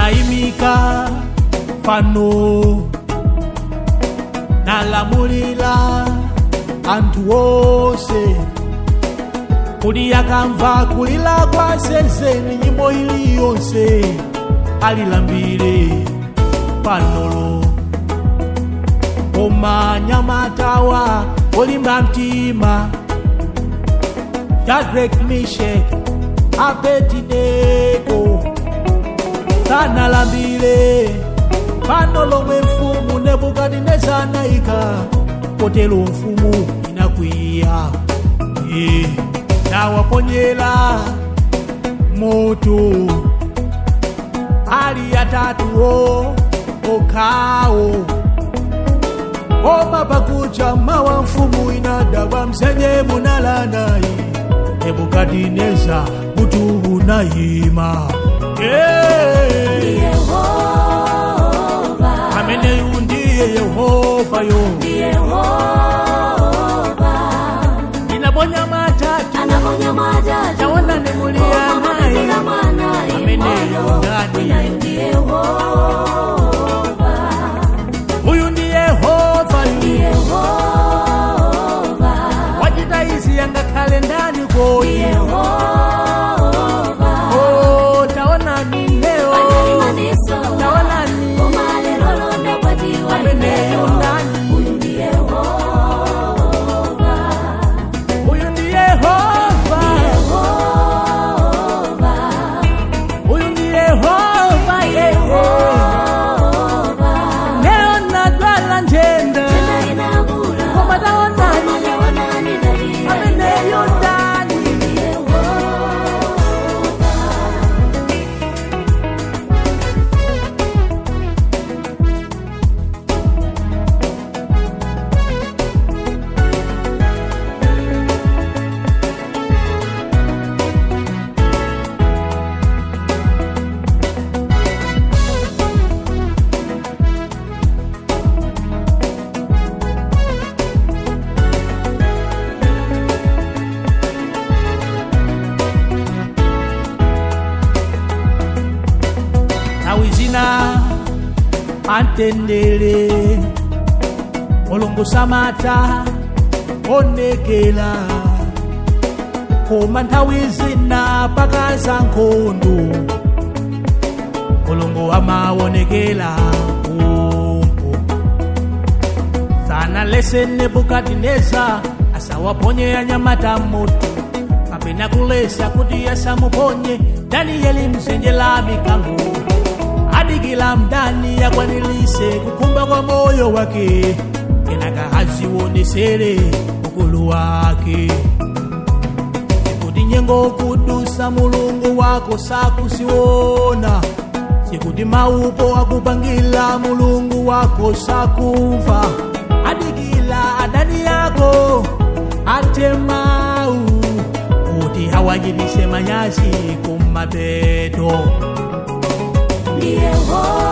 Anayimika fano nalamulila anthu wose kuti akamva kulila kwa zeze nyimbo iliyonse alilambire fanolo. Koma anyamatawa olimba mtima, Shadrach, Meshach, Abednego, sanalambire fano lomwe mfumu Nebukadineza anayika, kotero mfumu inakwiya, nawaponyera moto ali atatuwo okhawo. Koma pakucha mawa mfumu inadabwa, msenye munalanayi Nebukadineza mutu unayima. Ndi Yehova. Ameneyu ndiye Yehova yo. Ndi Yehova. Inaponya matatu. Anaponya matatu. Taona ni mulia Koma naye. mapezeka mwanaye Ameneyo moyo. ndani. Winayo ndi Yehova. Uyu ndi Yehova Ndi yu. Yehova. Wachita izi yangakhale ndani kodi? Ndi Yehova. Oh, taonani leo. Panali. Taonani. Koma lero londa kwatiwa Ameneyo ineyo. ndani. Uyu ndi Yehova. Uyu ndi Yehova. Yehova. Uyu ndi Yehova yeye. Yehova. Leo nadwala njenda. Tena inakula. Koma taonani. Koma taonani ndalira Ameneyo ineyo. ndani. Uyu ndi Yehova. Nthawi zina antendere Mulungu samata onekera, koma nthawi zina pakaza nkhondo Mulungu amaonekera pompo. Sanalese Nebukadineza asawaponye anyamata moto, kapena kulesa kuti asamuponye Danieli mzenje la mikango. Adikila mdani akwanilise kukhumba kwa moyo wake, kenaka azionesere ukulu wake. Sikuti nyengo kudusa Mulungu wako sakusiona, sikuti maupo akupangila Mulungu wako sakumva. Adikila adani yako atemau kuti awachitise manyazi kumapeto. Ndi Yehova.